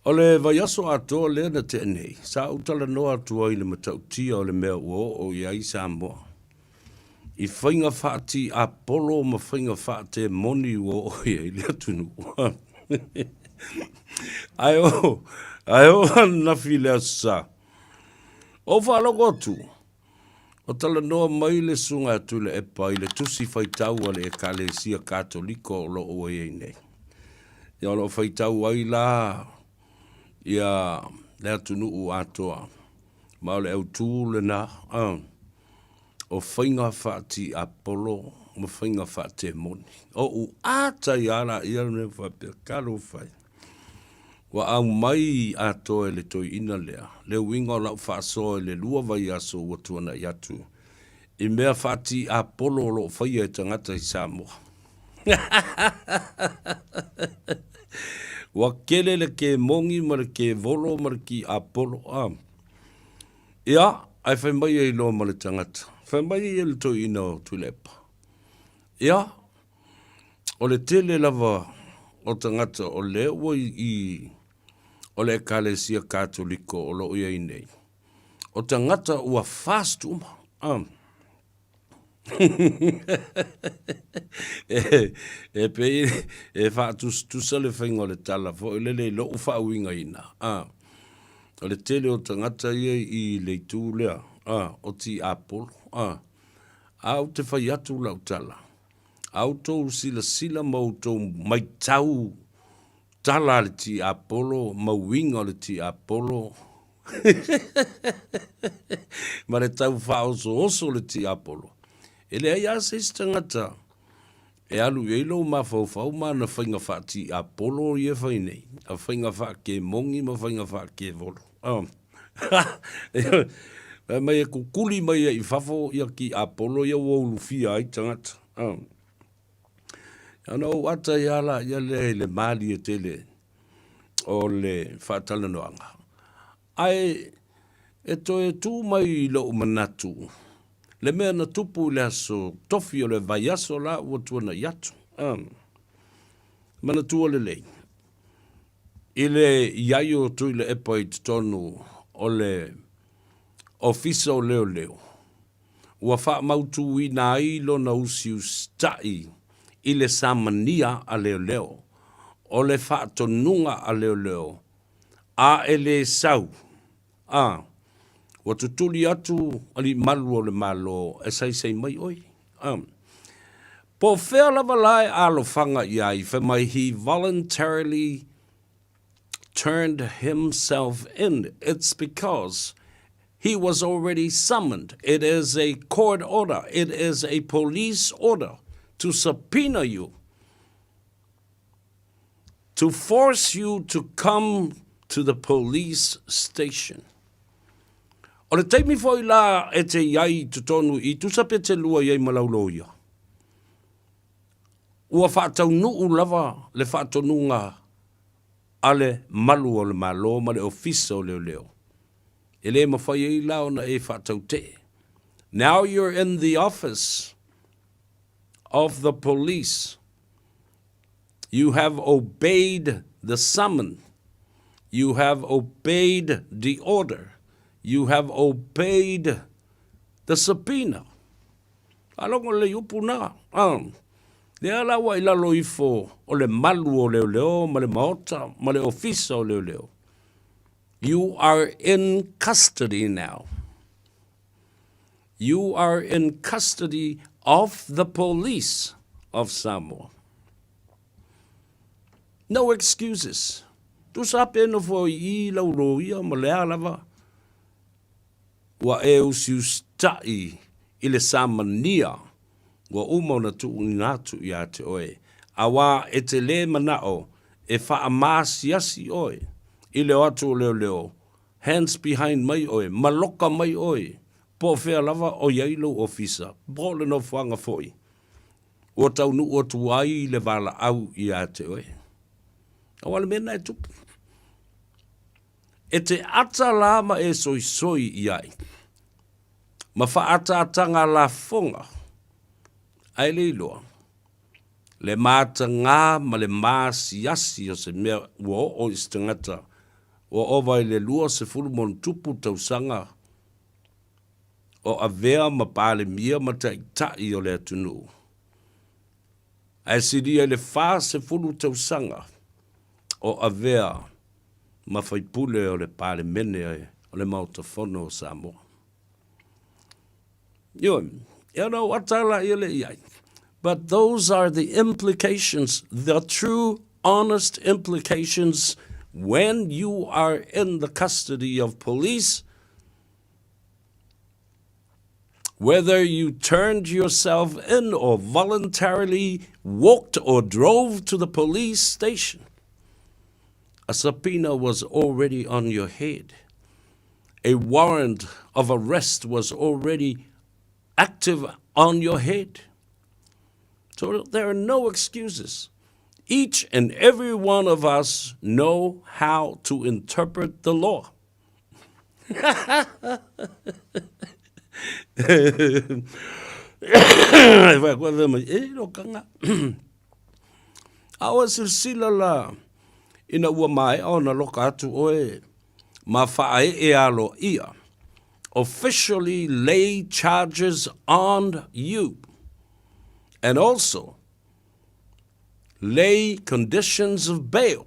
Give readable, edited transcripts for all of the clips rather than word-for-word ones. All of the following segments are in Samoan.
O le vaiaso atoa lea na tea nei, sa ou talanoa atu ai i le matautia o le mea ua oo i ai Samoa, i faiga faatiapolo ma faiga faatemoni ua oo i ai le atunuu. Ae oo, ae oo ananafi i le Aso Sa, ou faalogo atu, o talanoa mai le Susuga ia Tuilaepa i le tusi faitau a le Ekalesia Katoliko o lo o ua i ai nei. Ia o lo o faitau ai la ia le atunuu atoa, ma o le autu lena o faiga faatiapolo ma faiga faatemoni. Ou ata ai lava laia le mea faapea, talofa e, ua aumai atoa e le toeaina lea le uiga o lau faasoa i le 2 vaiaso ua tuanai atu i mea faatiapolo o lo o faia e tagata i Samoa. Ua tele le kemogi ma le kevolo ma le tiapolo. A. Ia, ae fai mai ai loa ma le tagata. Fai mai ai le toeaina o Tuilaepa. Ia, o le tele lava o tagata o lea ua i o le Ekalesia Katoliko o lo o i ai nei, o tagata ua fast uma. A. E pei e faatusatusa le faiga o le tala foi lele i lou faauigaina, a, o le tele o tagata ia i le itu lea, a, o tiapolo, a. A ou te fai atu lau tala, a outou silasila ma outou matau tala a le tiapolo ma uiga o le tiapolo ma le tau faaosooso o le tiapolo, e leai lava se isi tagata e alu i ai lou mafaufau ma ana faiga faatiapolo ia e fai nei, a faiga faakemoni ma faiga faakevolo. Fai mai e kukuli mai ai i fafo ia tiapolo ia ua ulufia ai tagata. Ona ou ata ai lava laia lea i le malie tele o le faatalanoaga. Ae e toe tu mai i lou manatu le mea na tupu i le aso tofi o le vaiaso la ua tuanai atu. Manatua lelei, i le i ai o Tuilaepa i totonu o le Ofisa o Leoleo, ua faamautuina ai lona usiusitai i le samania a leoleo, o le faatonuga a leoleo, a e le sau, a, ua tutuli atu alii malu o le Malo e saisai mai oe. A. Po o fea lava la e alofaga i ai, fai mai he voluntarily turned himself in, it's because he was already summoned. It is a court order. It is a police order to subpoena you, to force you to come to the police station. O le taimi foi la e te i ai i totonu i tusa pe te lua i ai ma lau loia. Ua faataunuu lava le faatonuga a le malu o le Malo ma le Ofisa o Leoleo. E le mafai ai la ona e faatautee. Now you're in the office of the police. You have obeyed the summon. You have obeyed the order. You have obeyed the subpoena. Faalogo lelei upu na. Lea la ua i lalo ifo o le malu o leoleo ma le maota ma le ofisa o leoleo. You are in custody now. You are in custody of the police of Samoa. No excuses. Tusa pe nofo i i lau loia ma le a lava. Ua e usiusitaʻi i le samania ua uma ona tuuina atu iā te oe, auā e te lē manaʻo e faamaasiasi oe i le o atu o leoleo, hands behind mai oe, maloka mai oe, po o fea lava o i ai lou ofisa, po o le nofoaga foi ua taunuu atu ai le valaau iā te oe. Auā le mea lena e tupu. E te ata la ma e soisoi i ai, ma faaataataga lafoga, ae le iloa, le matagā ma le maasiasi o se mea ua oo i se tagata. Ua ova i le 20+ tausaga o avea ma Palemia ma Taitai o le atunuu, ae silia i le 40 tausaga o avea ma faipule o le Palemene o le Maota Fono o Samoa. Ioe, e ona ou ata laia lea i ai. But those are the implications, the true honest implications when you are in the custody of police, whether you turned yourself in or voluntarily walked or drove to the police station, a subpoena was already on your head. A warrant of arrest was already active on your head. So there are no excuses. Each and every one of us know how to interpret the law. A oe silasila la ina ua maea ona loka atu oe ma faaee aloaia, officially lay charges on you and also lay conditions of bail.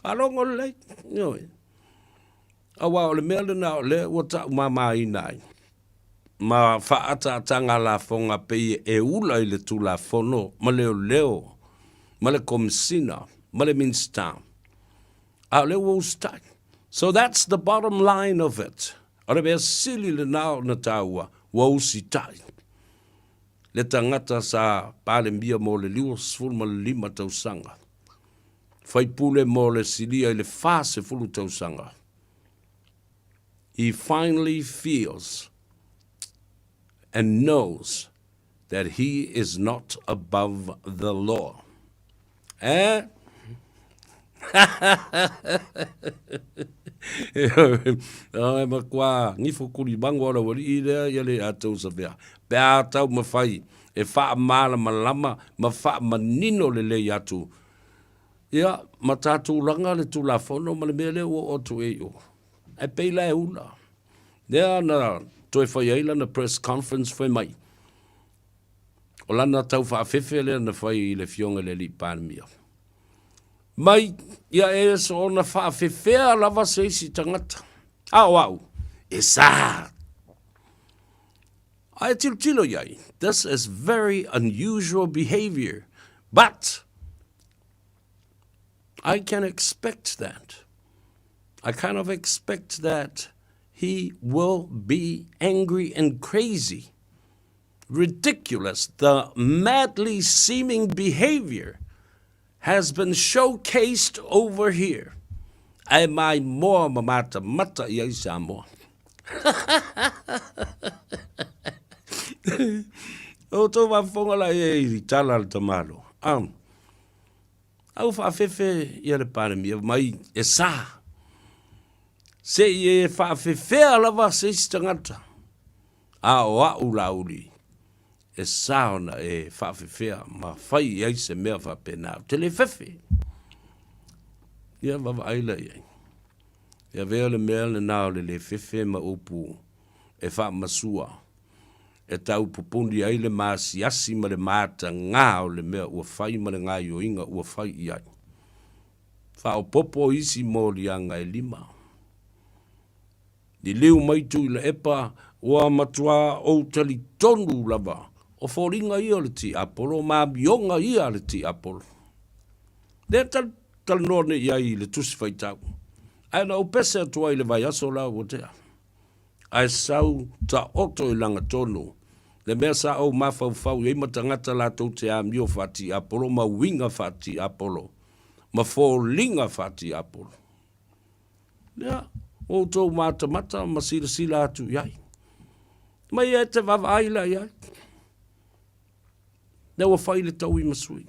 Faalogo lelei, ioe. Aua o le mea lena o lea ua taumāmāina ai ma faaataataga lafoga pei e ula i le Tulafono ma Leoleo ma le Komesina ma le Minisita. A o lea ua usitai. So that's the bottom line of it. O le mea sili lena ona taua, ua usitai le tagata sa Palemia mo le 25 tausaga. Faipule mo le silia i le 40 tausaga. He finally feels and knows that he is not above the law. Eh? E matua gifo kulimago o le aualii lea ia le atou savea. Pe a taumafai e faamalamalama ma faamanino lelei atu ia ma tatulaga le Tulafono ma le mea lea ua oo atu ai i o. Ae pei la e ula. Lea na toe fai ai lana press conference fai mai, o lana tau faafefe lea na fai i le Afioga i le Alii Palemia. Mai ia e soona faafefea lava se isi tagata. A o au, e sa. Ae tilotilo i ai, this is very unusual behavior, but I can expect that. I kind of expect that he will be angry and crazy. Ridiculous, the madly seeming behavior has been showcased over here. Ae maimoa ma matamata i ai Samoa. O tou faafofoga la i ai i tala a le tamaloa. A ua faafefe ia le Palemia mai e sa. Se i e faafefea lava se isi tagata. A o a'u Laauli, e sa ona e faafefea ma fai i ai se mea faapena. Ou te le fefe. Ia vaavaai la i ai. E avea le mea lena o le le fefe ma upu e faamasua e tau pupuni ai le maasiasi ma le matagā o le mea ua fai ma le gaioiga ua fai i ai. Faaopoopo isi moliaga e lima. Liliu mai Tuilaepa, ua matua ou talitonu lava, o foliga ia o le tiapolo ma amioga ia a le tiapolo. Lea talanoa nei i ai i le Tusi Faitau, ae na ou pese atu ai i le vaiaso la ua tea, ae sau taoto i lagatonu le mea sa ou mafaufau i ai ma tagata latou te amio faatiapolo ma uiga faatiapolo ma foliga faatiapolo. Ia, ua outou matamata ma silasila atu i ai. Mai e te vaavaai la i ai. Lea ua fai le taui ma sui.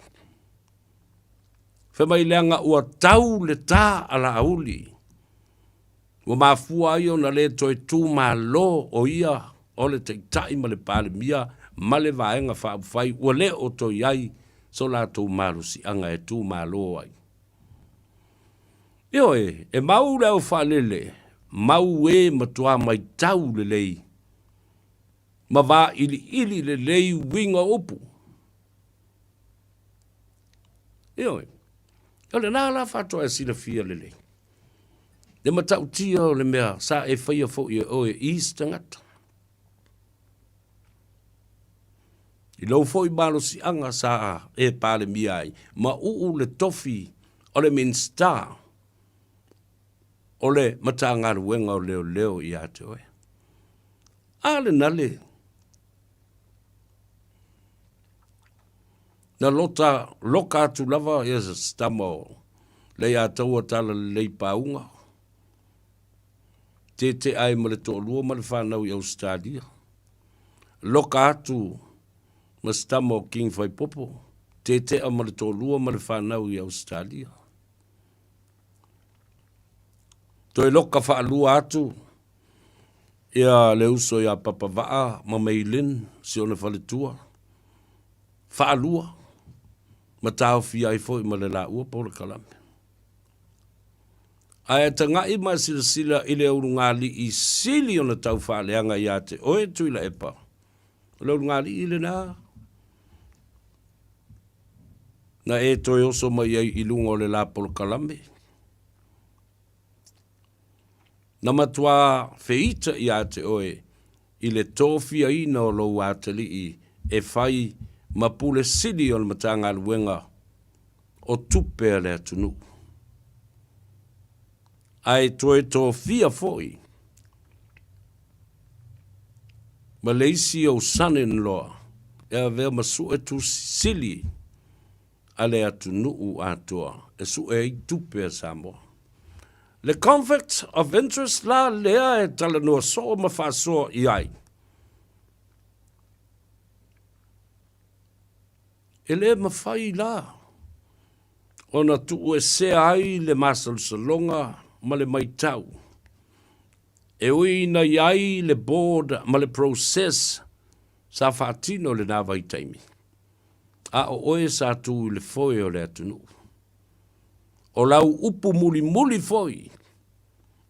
Fai mai leaga ua tau le tā a Laauli. Ua mafua ai ona le toe tumalo o ia o le Taitai ma le Palemia ma le Vaega Faaupufai ua le o toe i ai so latou malosiaga e tumalo ai. Ioe, e mau le aufaalele, mau e matuā maitau lelei, ma vailiili lelei uiga o upu. Ioe, o lena la faatoa e silafia lelei. Le matautia o le mea sa e faia foi e oe i isi tagata. I lou foi malosiaga sa e Palemia ai, ma uu le tofi o le Minisita o le Matagaluega o Leoleo ia te oe. A lena le na lota loka atu lava ia se tama o Leiataua Talalelei Pauga, tetea ai ma le toalua ma le fanau i Ausetalia. Loka atu ma se tama o King Faipopo, tetea ma le toalua ma le fanau i Ausetalia. Toe loka faalua atu ia le uso ia Papavaa ma Maylin, si ona faletua, faalua, ma taofia ai foi ma le laua polokalame. Ae tagai ma silasila i le ulugalii sili ona taufaaleaga ia te oe Tuilaepa, o le ulugalii lena na e toe oso mai ai i luga o le la polokalame. Na matuā feita ia te oe i le tofiaina o lou atalii e fai ma Pule Sili o le Matagaluega o Tupe a le atunuu. Ae toe tofia foi ma le isi ou son-in-law e avea ma Suetusi Sili a le atunuu atoa e sue ai tupe a Samoa. Le conflict of interest la lea e talanoa soo ma faasoa i ai. E le mafai la ona tuuesea ai le masalosaloga ma le maitau e ui ina i ai le board ma le process sa faatino i lena vaitaimi, a o oe sa tu i le foe o le atunuu. O lau upu mulimuli foi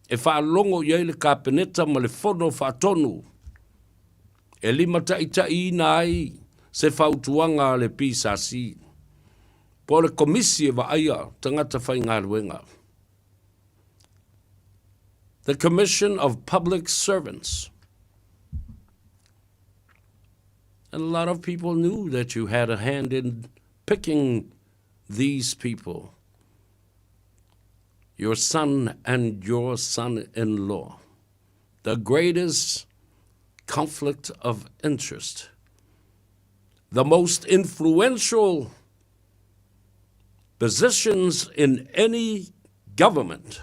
e faalogo i ai le Kapeneta ma le Fono Faatonu e limataitaiina ai se fautuaga a le PSC po o le Komisi e vaaia tagata faigaluega, The Commission of Public Servants. And a lot of people knew that you had a hand in picking these people, your son and your son-in-law. The greatest conflict of interest, the most influential positions in any government,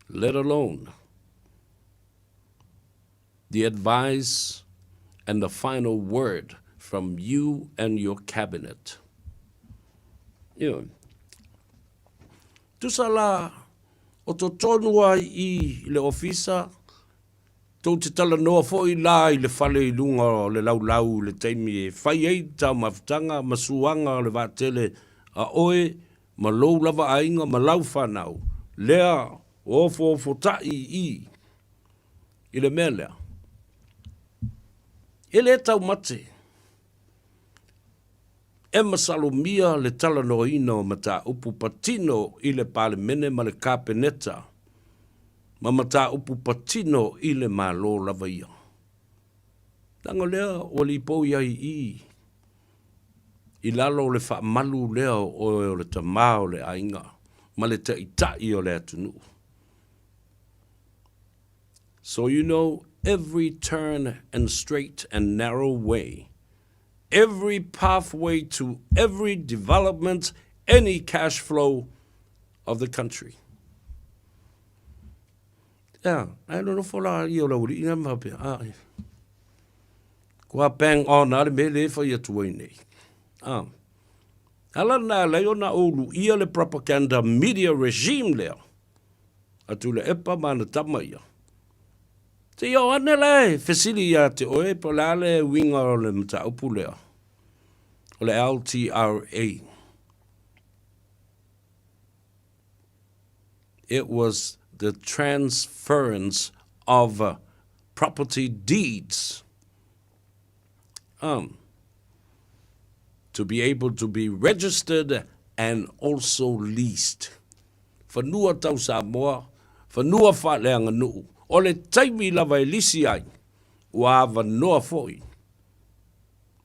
let alone the advice and the final word from you and your cabinet. Ioe. Tusa la, o totonu ai i le ofisa, tou te talanoa foi la i le fale i luga o le laulau i le taimi e fai ai taumafataga ma suaga o le vaatele a oe ma lou lava aiga ma lau fanau, lea ua ofoofotai i i le mea lea. E le taumate e masalomia le talanoaina o mataupu patino i le Palemene ma le Kapeneta ma mataupu patino i le Malo lava ia. Leaga o lea ua lipoi ai i i, i lalo o le faamalu lea o oe o le tama o le aiga ma le taitai o le atunuu. So you know every turn and straight and narrow way, every pathway to every development, any cash flow of the country. Ea, ae nonofo la ia o le aualii na ma faapea, a, kua bang on a le mea le fai atu ai nei. A, ala na alai ona ou luia le propaganda media regime lea. A Tuilaepa ma ana tama ia. Se i oo ane la e fesili ia te oe po o le a le uiga o le mataupu lea, o le LTRA. It was the transference of property deeds um, to be able to be registered and also leased. Fanua tau Samoa, fanua faaleaganuu, o le taimi lava e lisi ai, ua avanoa foi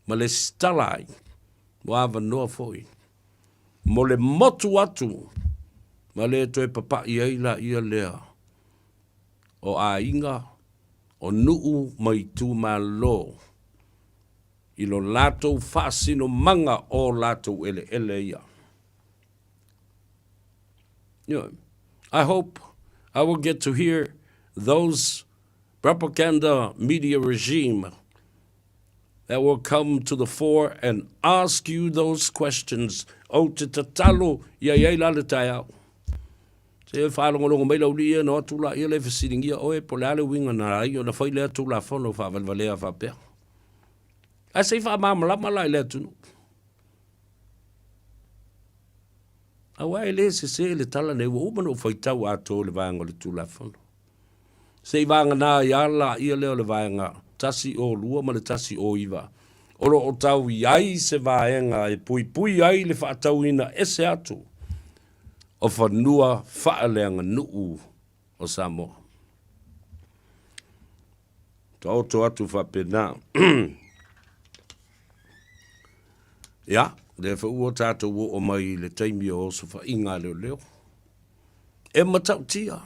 ma lesitala ai, ua avanoa foi mo le motu atu ma le toe papa'i ai laia lea o aiga, o nuu ma itumalo i lo latou faasinomaga o latou eleele ia. Ioe. I hope I will get to hear those propaganda media regime that will come to the fore and ask you those questions. Ou te tatalo ia i ai la le taeao. Se e faalogologo mai lau alii ia ona o atu laia lea e fesiligia oe po o le a le uiga na ala ai ona fai lea Tulafono faavalevalea faapea. Ae se i faamalamalama la i le atunuu. Aua e le sese le tala nei, ua uma ona ou faitau atoa i le vaega o le Tulafono. Se i vagana ai lava laia lea o le vaega 102 ma le 109, o lo o tau i ai se vaega e puipui ai le faatauina ese atu o fanua faaleaganuu o Samoa. Taoto atu faapena. Ia, lea foi ua tatou oo mai i le taimi o osofaiga a leoleo. E matautia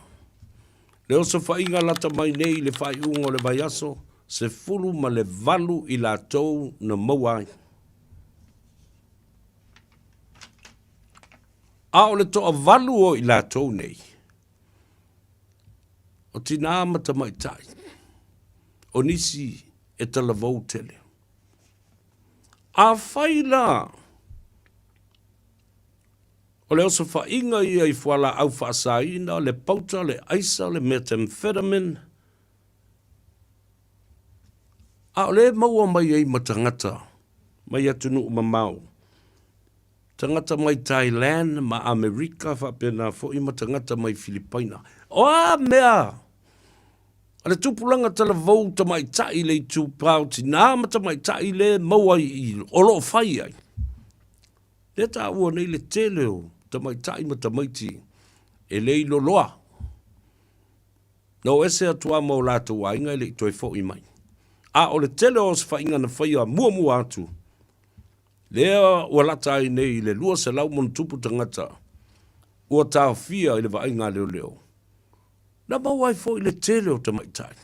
le osofaiga lata mai nei i le faaiuga o le vaiaso 18 i latou na maua ai. A o le toavalu o i latou nei, o tinā ma tamaitai, o nisi e talavou tele. Afai la o le osofaiga ia i fualaau faasaina, le pauta, le aisa, le methamphetamine, a o lea e maua mai ai ma tagata mai atunuu mamao, tagata mai Thailand ma Amerika faapena foi ma tagata mai Filipaina. O a mea a le tupulaga talavou tamaitai i le itupa o tinā ma tamaitai le maua i o lo o fai ai. Lea taua nei le tele o tamaitai ma tamaiti e le iloloa. Na o ese atu lava ma o latou aiga e le i toe foi mai. A o le tele o osofaiga na faia muamua atu, lea ua lata ai nei i le 200 ma ona tupu tagata ua taofia i le vaaiga a leoleo, na maua ai foi le tele o tamaitai.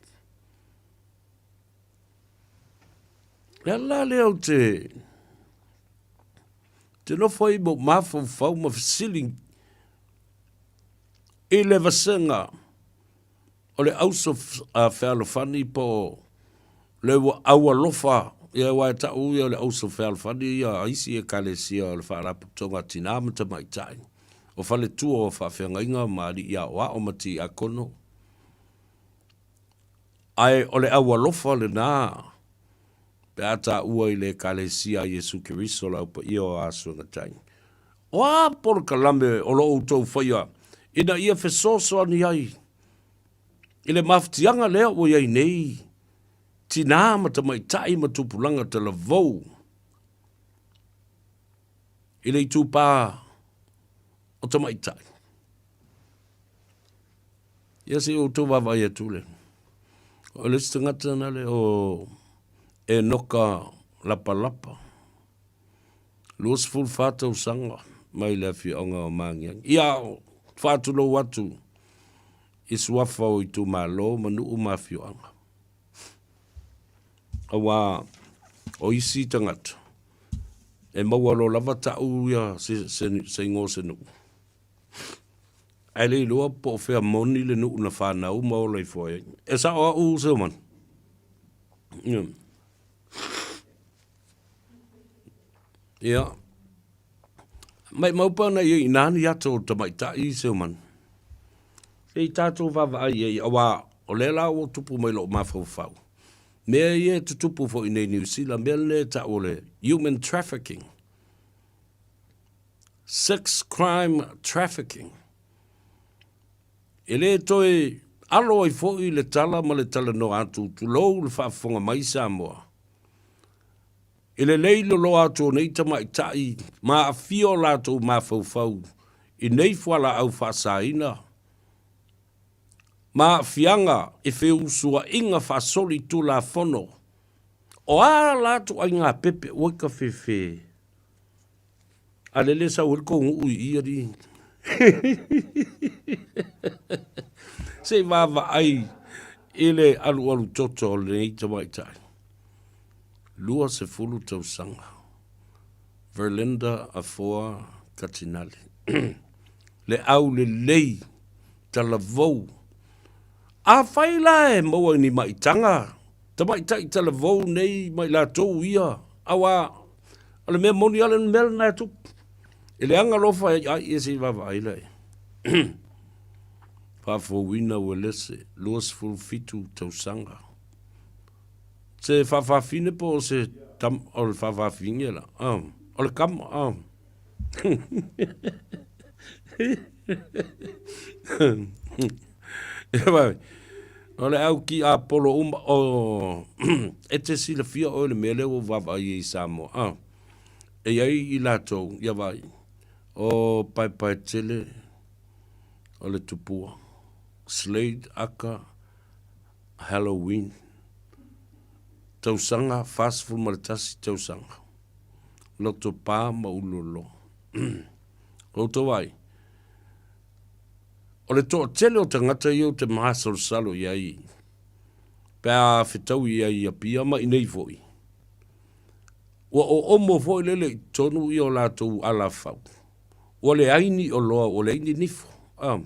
Le ala la lea ou te te nofo ai ma ou mafaufau ma fesili i le vasega o le auso fealofani po o le aualofa, ia aua e tau ia o le auso fealofani ia a isi Ekalesia o le Faalapotopotoga a Tinā ma Tamaitai, o faletua o faafeagaiga ma alii aoao ma tiakono. Ae o le aualofa lena pe a taua i le Ekalesia a Iesu Keriso le Au Paia o Asuegatai. O a polokalame o lo o outou faia ina ia fesoasoani ai i le mafatiaga lea ua i ai nei tinā ma tamaitai ma tupulaga talavou i le itupa o tamaitai? Ia se i outou vaavaai atu le. O le isi tagata na le o Enoka Lapalapa. 24 tausaga mai le afioaga o Magiagi. Ia, faatulou atu i suafa o itumalo ma nuu ma afioaga. Aua o isi tagata, e maua loa lava tau ia se, se, se igoa o se nuu. Ae le iloa po o fea moni le nuu na fanau ma ola ifo ai. E sao au Seomani? Ia. Maimau pe ana ia i nā ni ata o tamaitai Seomani. Se i tātou vaavaai i ai, auā o lea la ua tupu mai lou mafaufau. Mea ia e tutupu foi nei Niu Sila, mea lenei e tau o le human trafficking. Sex crime trafficking. E le toe alo ai foi le tala ma le talanoa atu, tulou le faafofoga mai Samoa. E lelei loloa atu o nei tamaitai ma aafia o latou mafaufau i nei fualaau faasaina ma aafiaga i feusuaiga faasolitulafono. O a la ituaiga pepe ua i ka fefe? A lele e sau ai le tou nuu i i alii. Se i vaavaai i le alualu toto o lenei tamaitai. 20 tausaga. Verlinda Afoa Katinali. Le aulelei talavou. Afai la e maua i ni maitaga, tamaitai talavou nei ma i latou ia, aua o le mea moni lava le mea lena e tupu. E leaga loa fai ai ia se i vaavaai la i ai. Faafouina Uelese, 27 tausaga. Se faafafine po o se tam, o le faafafine la. Oh, o le kama. Oh. O le au ki Apolo uma, o, e te silafia oe le mea lea ua vaavaai ai i Samoa. Ah, e i ai i latou, ia vaai, o Paepaetele, o le tupua, Slade aka Halloween, tausaga 41 tausaga, loto pa ma ulolo. Outou vaai, o le toatele o tagata ia ou te masalosalo i ai pe a fetaui i ai i Apia ma i nei foi, ua oomo foi lele i totonu ia o latou alafau, ua leai ni oloa, ua leai ni nifo. Ah.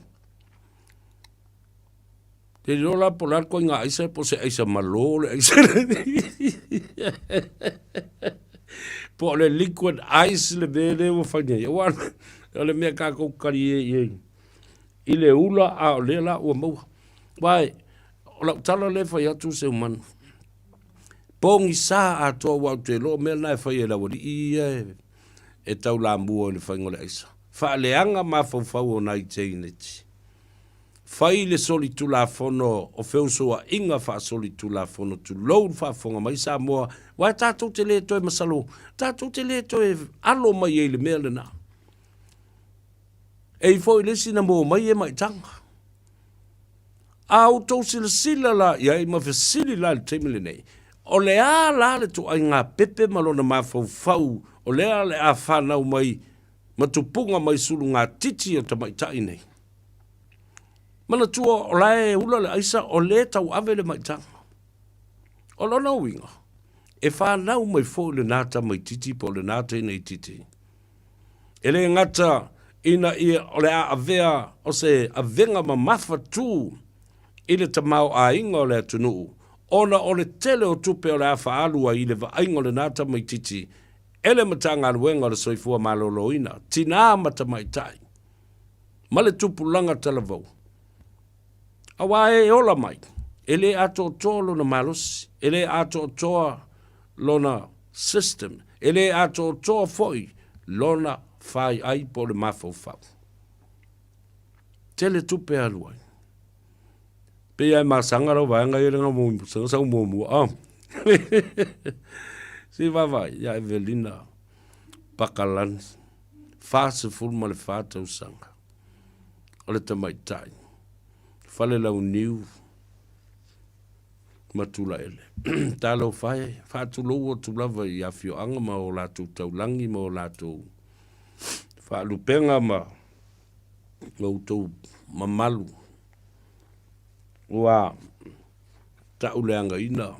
Te iloa la po o le a le ituaiga aisa po o se aisa malo le aisa po o le liquid ice le mea lea ua fai nei. Aua o le mea tatou tali ai i ai i le ula a o lea la ua maua. Aua o lau tala lea e fai atu Seumanu, pogisa atoa aua ou te iloa o mea na e fai e le aualii ia e taulamua i le faiga o le aisa. Faaleaga mafaufau o nai teineti. Fai le solitulafono o feusuaiga faasolitulafono tulou le faafofoga mai Samoa, aua tatou te le toe masalo, tatou te le toe alo mai ai i le mea lena. E i foi le isi na mua mai e maitaga. A outou silasila la i ai ma fesili la i le taimi lenei, o le a la le ituaiga pepe ma lona mafaufau o lea le a fanau mai ma tupuga mai sulugatiti o tamaitai nei? Manatua o la e ula le aisa o lea e tauave le maitaga. O lona uiga, e fanau mai foi lena tamaititi po o lena teine itiiti. E le gata ina ia o le a avea o se avega mamafa tu i le tamaoaiga o le atunuu, ona o le tele o tupe o le a faaalu ai i le vaaiga o lena tamaititi e le Matagaluega o le Soifua Maloloina, Tinā ma Tamaitai, ma le tupulaga talavou. Aua e ola mai, e le atoatoa lona malosi, e le atoatoa lona system, e le atoatoa foi lona faiai po o le mafaufau. Tele tupe alu ai. Pei lava e masaga lau vaega ia lena sau muamua. Ah. Se i vaavaai ia Evelina Pakalani, 44 tausaga, o le tamaitai, Falelauniu ma Tulaele. Talofa e, faatulou atu lava i afioaga ma o latou taulagi ma o latou faalupega ma outou mamalu ua tauleagaina.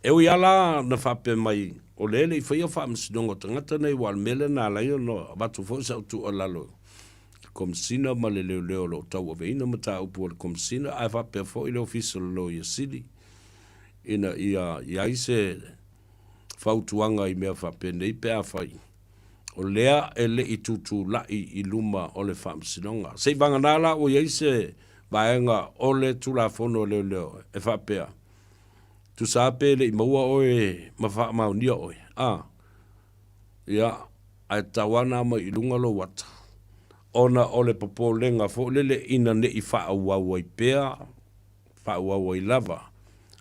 E ui lava la na faapea mai o lea e le i faia faamasinoga o tagata nei aua o le mea lea na ala ai ona avatu foi sau tuualalo i le Komesina ma le leoleo o lo o tauaveina mataupu a le Komesina ae faapea foi le Ofisa o le Loia Sili ina ia i ai se fautuaga i mea faapenei pe afai o lea e le i tutulai i luma o le Faamasinoga. Seivagana la ua i ai se vaega o le Tulafono a Leoleo e faapea, Tusa lava pe le i maua oe ma faamaonia oe, a, ia, ae tatau lava ona mai i luga lou ata. Ona o le popolega foi lele ina ne i faaauau ai pea, faaauau ai lava,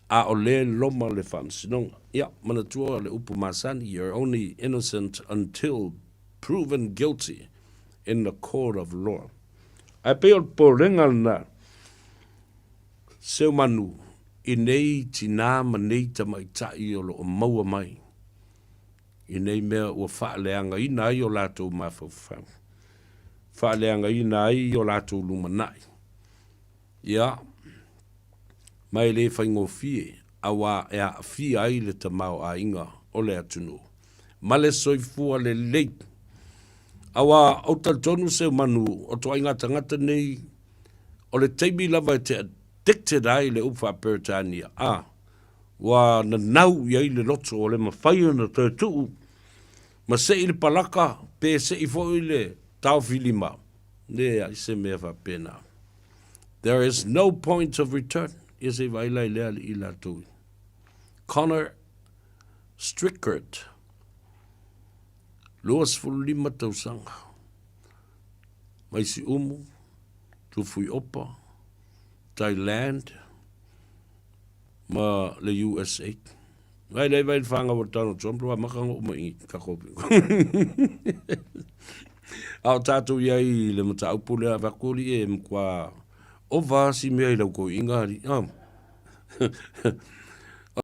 a o lea e loma le Faamasinoga. Ia, manatua le upu masani, you're only innocent until proven guilty in the court of law. Ae pei o le popolega lena, Seumanu, i nei tinā ma nei tamaitai o lo o maua mai i nei mea ua faaleagaina ai o latou mafaufau, faaleagaina ai o latou lumanai. Ia, ma e le faigofie, auā e aafia ai le tamaoaiga o le atunuu ma le soifua lelei. Auā, ou te talitonu Seumanu, o ituaiga tagata nei, o le taimi lava e te addicted ai i le upu faa-Peretania, a, ua nanau i ai le loto ua le mafai ona toe tuu ma sei le palaka pe sei foi le taofilima, leai se mea faapena. There is no point of return. Ia se i vaai la i lea alii latou. Connor Strickert, 25 tausaga, mai Siumu, Tufuiopa, Thailand, ma le USA. Vai lei vai le whanga o Donald Trump, wa maka ngo mai i ka kopi. A o tātou ia i le mataupu lea vakuli e mkwa ova si mea i lau ko inga ari. Oh.